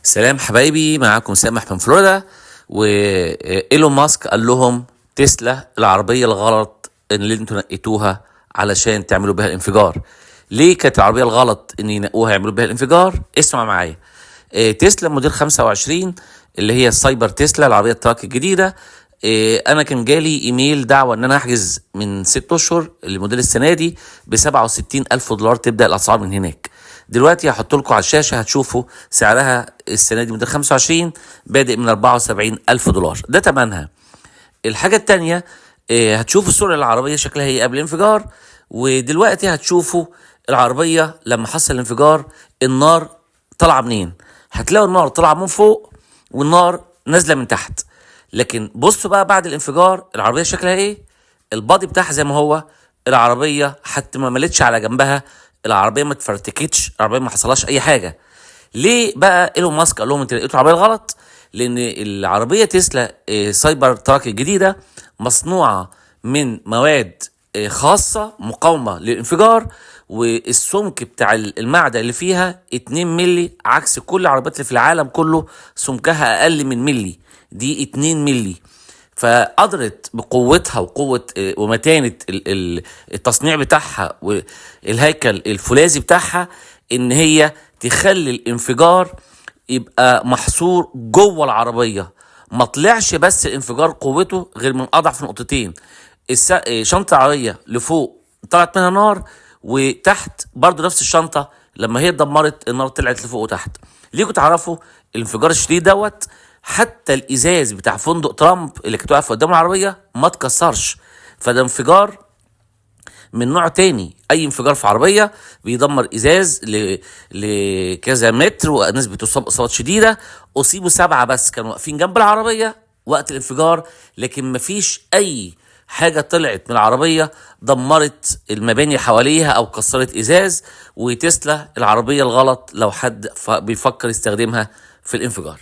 سلام حبايبي، معاكم سامح من فلوريدا. وايلون ماسك قال لهم تسلا العربية الغلط اللي انتوا نقيتوها علشان تعملوا بها الانفجار. ليه كانت العربية الغلط ان ينقوها يعملوا بها الانفجار؟ اسمع معايا. تسلا موديل 25 اللي هي السايبر تسلا، العربية ال truck الجديدة. انا كان جالي ايميل دعوة ان انا احجز من 6 اشهر الموديل السنة دي ب67,000 دولار، تبدأ الاسعار من هناك. دلوقتي هحط لكم على الشاشة هتشوفوا سعرها السنة دي موديل 25 بادئ من 74,000 دولار، ده تمنها. الحاجة التانية، هتشوفوا الصورة العربية شكلها ايه قبل الانفجار، ودلوقتي هتشوفوا العربية لما حصل الانفجار النار طالعة منين. هتلاقوا النار طالعة من فوق والنار نازلة من تحت. لكن بصوا بقى بعد الانفجار العربية شكلها ايه، ال body بتاعها زي ما هو، العربية حتى ما ملتش على جنبها، العربية ما اتفرتكتش، العربية ما حصلهاش أي حاجة. ليه بقى ايلون ماسك قال لهم انت لقيتوا العربية الغلط؟ لأن العربية تسلا سايبر تراك الجديدة مصنوعة من مواد خاصة مقاومة للانفجار، والسمك بتاع المعدن اللي فيها 2 ملي، عكس كل العربيات اللي في العالم كله سمكها أقل من ملي، دي 2 ملي. فقدرت بقوتها وقوة ومتانة التصنيع بتاعها والهيكل الفولاذي بتاعها إن هي تخلي الانفجار يبقى محصور جوه العربية، ما طلعش بس الانفجار قوته غير من أضعف نقطتين، شنطة العربية لفوق طلعت منها نار، وتحت برضو نفس الشنطة لما هي اتدمرت النار طلعت لفوق وتحت. ليكوا تعرفوا الانفجار الشديد دوت حتى الازاز بتاع فندق ترامب اللي كانت واقفة قدام العربية ما اتكسرش. فده انفجار من نوع تاني. اي انفجار في عربية بيدمر ازاز لكذا متر وناس بتصاب اصابات شديدة. اصيبوا 7 بس كانوا واقفين جنب العربية وقت الانفجار، لكن مفيش اي حاجة طلعت من العربية دمرت المباني حواليها او كسرت ازاز. وتسلا العربية الغلط لو حد بيفكر يستخدمها في الانفجار.